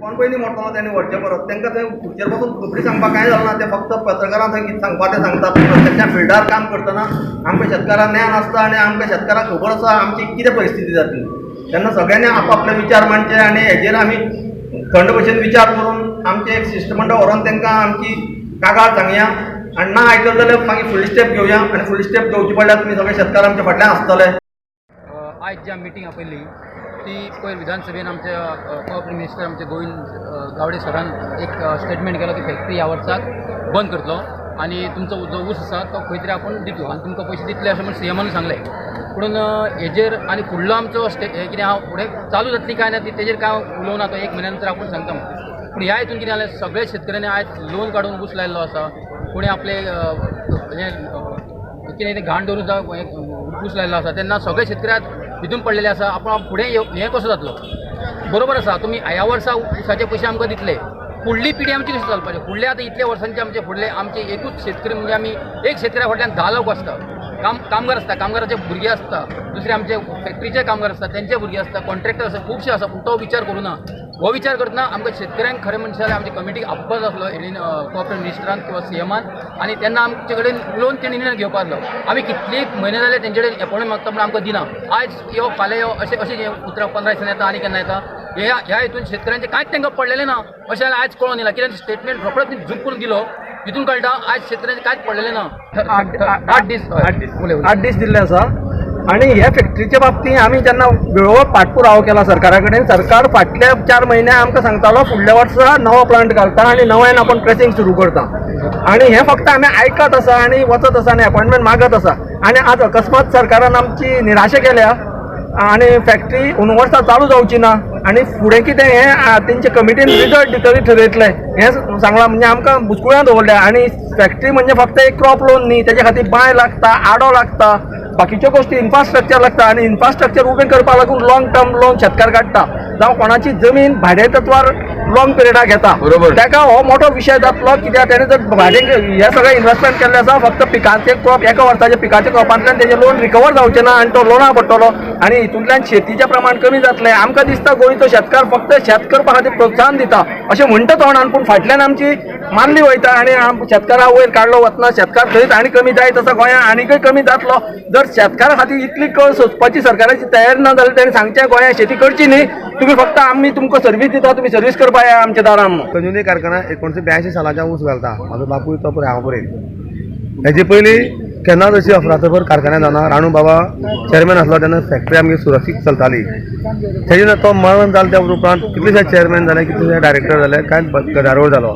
कोण पयलीं मरतलो तेणी व्हरचें परत. तांकां थंय खुर्चेर बसून खबरी सांगपाक कांय जालना. ते फक्त पत्रकारां थंय कितें सांगपा तें सांगता. प्रत्यक्षां फिल्डार काम करतना आमकां शेतकारांक ज्ञान आसता आनी आमकां शेतकारांक खबर आसा आमची कितें परिस्थिती जातली. तेन्ना सगळ्यांनी आपआपले विचार मांडचे आनी हेजेर आमी थंड भशेन विचार करून आमचें एक शिश्टमंडळ व्हरोन तांकां आमची कागाळ सांगया आनी ना आयकलें जाल्यार मागीर फुडली स्टेप घेवया आनी फुडली स्टेप घेवची पडल्यार तुमी सगळे शेतकार आमच्या फाटल्यान आसतले. आयज जी आमी मिटींग आपयल्ली ती पयर विधानसभेन आमच्या कॉपरेट मिनिस्टर आमचे गोविंद गावडे सरान एक स्टेटमेंट केलो की फॅक्टरी ह्या वर्साक बंद करतलो आनी तुमचो जो ऊस आसा तो खंय तरी आपूण दितलो आनी तुमकां पयशे दितले अशें म्हूण सीएमान सांगलें. पुणून हेजेर आनी फुडलो आमचो हें कितें आहा फुडें चालू जातली काय ना ती तेजेर कांय उलोवना, तो एक म्हयन्या नंतर आपूण सांगता म्हूण. पूण ह्या हितून कितें जालें, सगळे शेतकऱ्यांनी आयज लोन काडून ऊस लायल्लो आसा. कोणी आपले हें कितें तें घाण दवरून जावं हें ऊस लायल्लो आसा. तेन्ना सगळे शेतकरी आज भितून पडलेले आसा. आपूण फुडें हें कसो जातलो? बरोबर आसा, तुमी ह्या वर्सा ऊसाचे पयशे आमकां दितले, फुडली पिढी आमची कशी चलपाची? फुडले आतां इतले वर्सांचे आमचे फुडले आमचे एकूच शेतकरी म्हणजे आमी एक शेतकऱ्या फाटल्यान 10 लोक आसता, कामगार आसता, कामगाराचे भुरगे आसता, दुसरे आमचे फॅक्टरीचे कामगार आसता, तेंचे भुरगे आसता, कॉन्ट्रॅक्टर आसता, खुबशे आसा. पूण तो विचार करूं ना. हो विचार करतना आमकां शेतकऱ्यांक खरें म्हणशां जाल्यार आमची कमिटीक आपोवपाचो आसलो हेणीन कॉपरेट मिनिस्टरान किंवा सीएमान, आनी तेन्ना आमचे कडेन उलोवन ते निर्णय घेवपा आसलो. आमी कितले म्हयने जाले तेंचे कडेन एपॉयंटमेंट मागता पूण आमकां दिना. आयज यो फाल्यां यो अशें अशें हें उतरां 15 दिसांनी येता आनी केन्ना येता. ह्या हितून शेतकऱ्यांचें कांयच तांकां पडलेलें ना अशें जाल्यार आयज कळोन येयलां. कित्याक स्टेटमेंट रोखडोच झूप करून दिलो, हितून कळटा आयज शेतकऱ्यांचें कांयच पडलेलें ना. 8 दीस 8 दीस दिल्ले आसा. आनी हे फॅक्टरीच्या बाबतींत आमी जेन्ना वेळोवेळ पाठपुरावो केला सरकारा कडेन, सरकार फाटल्या 4 म्हयन्या आमकां सांगतालो फुडल्या वर्सा नवो प्लांट घालता आनी नव्यान आपूण ट्रेसिंग सुरू करता. आनी हें फक्त आमी आयकत आसा आनी वचत आसा आनी अपॉयंटमेंट मागत आसा. आनी आज अकस्मात सरकारान आमची निराशा केल्या आनी फॅक्टरी अंदू वर्सा चालू जावची ना आनी फुडें कितें हें तेंचे कमिटीन रिजल्ट दितली ठरयतले हें सांगलां. म्हणजे आमकां बुचकुळ्यां दवरल्या. आनी फॅक्टरी म्हणजे फक्त एक क्रॉप लोन न्ही, तेजे खातीर बांय लागता, आडो लागता, बाकीच्यो गोश्टी इन्फ्रास्ट्रक्चर लागता. आनी इन्फ्रास्ट्रक्चर उबें करपाक लागून लॉंग टर्म लोन शेतकार काडटा, जावं कोणाची जमीन भाडें तत्वार लॉंग पिरियडाक घेता. बरोबर. ताका हो मोठो विशय जातलो कित्याक तेणें जर भाडें हे सगळें इन्वेस्टमेंट केल्लें आसा, फक्त पिकाचें क्रॉप एका वर्साच्या पिकाच्या क्रॉपांतल्यान तेजें लोन रिकवर जावचें ना आनी तो लोना पडटलो आनी हितूंतल्यान शेतीचें प्रमाण कमी जातलें. आमकां दिसता गोंयचो शेतकार फक्त शेत करपा खातीर प्रोत्साहन दिता अशें म्हणटा तोंडान, पूण फाटल्यान आमची मारली वयता आनी शेतकारा वयर काडलो वतना शेतकार थंयच आनी कमी जायत आसा. गोंयांत आनीकय कमी जातलो जर शेतकारा खातीर इतली कळ सोंसपाची सरकाराची तयारी ना जाल्यार तेणें सांगचें गोंयांत शेती करची न्ही, तुमी फक्त आमी तुमकां सर्वीस दिता, तुमी सर्वीस करपा येया आमच्या दारान. संजीवनी कारखाना 1982 सालाच्यान ऊस घालता. म्हाजो बापूय तो पळय हांव पळय. हेजे पयलीं केन्नाच अशी अफरातफर कारखान्यात जावना. राणू बाबा चेअरमॅन आसलो तेन्ना फॅक्टरी आमची सुरक्षीत चलताली. तेजे तो मरण जालें त्या उपरांत कितलेशे चेअरमॅन जाले, कितलेशे डायरेक्टर जाले, कांय गदारोळ जालो.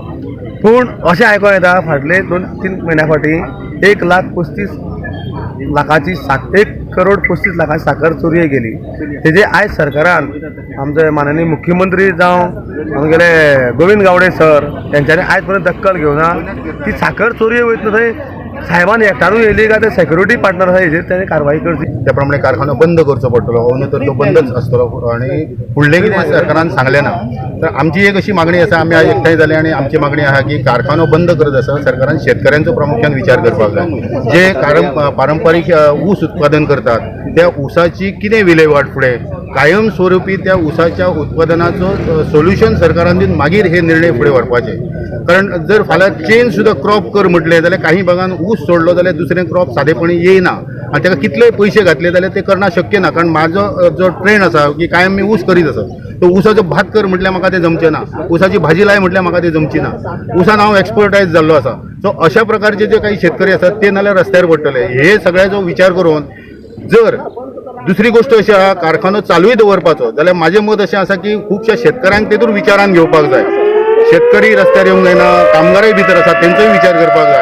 पूण अशें आयकोंक येता फाटले 2-3 म्हयन्या फाटीं 1,35 लाखाची 1 करोड 35 लाखाची साखर चोरये गेली. तेजे आयज सरकारान आमचे माननीय मुख्यमंत्री जावं आमगेले गोविंद गावडे सर तेंच्यांनी आयज पर्यंत दक्कल घेवना. ती साखर चोरये वयतना थंय साहेबान एकठांय येयली काय ते सेक्युरिटी पार्टनर आसा हेजेर तेणें कारवाई करची. त्या प्रमाणे कारखानो बंद करचो पडटलो, अंदू तर तो बंदच आसतलो आनी फुडलें कितें सरकारान सांगलें ना. तर आमची एक अशी मागणी आसा, आमी आयज एकठांय जाले आनी आमची मागणी आहा की कारखानो बंद करत आसा सरकारान शेतकऱ्यांचो प्रामुख्यान विचार करपाक जाय. जे पारंपारीक ऊस उत्पादन करतात त्या ऊसाची कितें विलेवाट फुडें कायम स्वरुपी त्या ऊसाच्या उत्पादनाचो सोल्युशन सरकारान दिवन मागीर हे निर्णय फुडें व्हरपाचे. कारण जर फाल्यां चेंज सुद्दां क्रॉप कर म्हटलें जाल्यार काही भागान ऊस सोडलो जाल्यार दुसरें क्रॉप सादेपणी येयना आनी ताका कितलेय पयशे घातले जाल्यार ते करना शक्य ना. कारण म्हाजो जो ट्रेंड आसा की कायम मी ऊस करीत आसा, तो ऊसाचो भात कर म्हटल्यार म्हाका तें जमचें ना, ऊसाची भाजी लाय म्हटल्यार म्हाका तें जमची ना. ऊसान हांव एक्सपर्टायज जाल्लो आसा. सो अशा प्रकारचे जे काही शेतकरी आसात ते नाल्यार रस्त्यार पडटले. हे सगळ्याचो विचार करून जर दुसरी गोश्ट अशी आहा, कारखानो चालूय दवरपाचो जाल्यार म्हाजें मत अशें आसा की खुबश्या शेतकऱ्यांक तेतूर विचारान घेवपाक जाय. शेतकरी रस्त्यार येवंक जायना, कामगारय भितर आसा तेंचोय विचार करपाक जाय.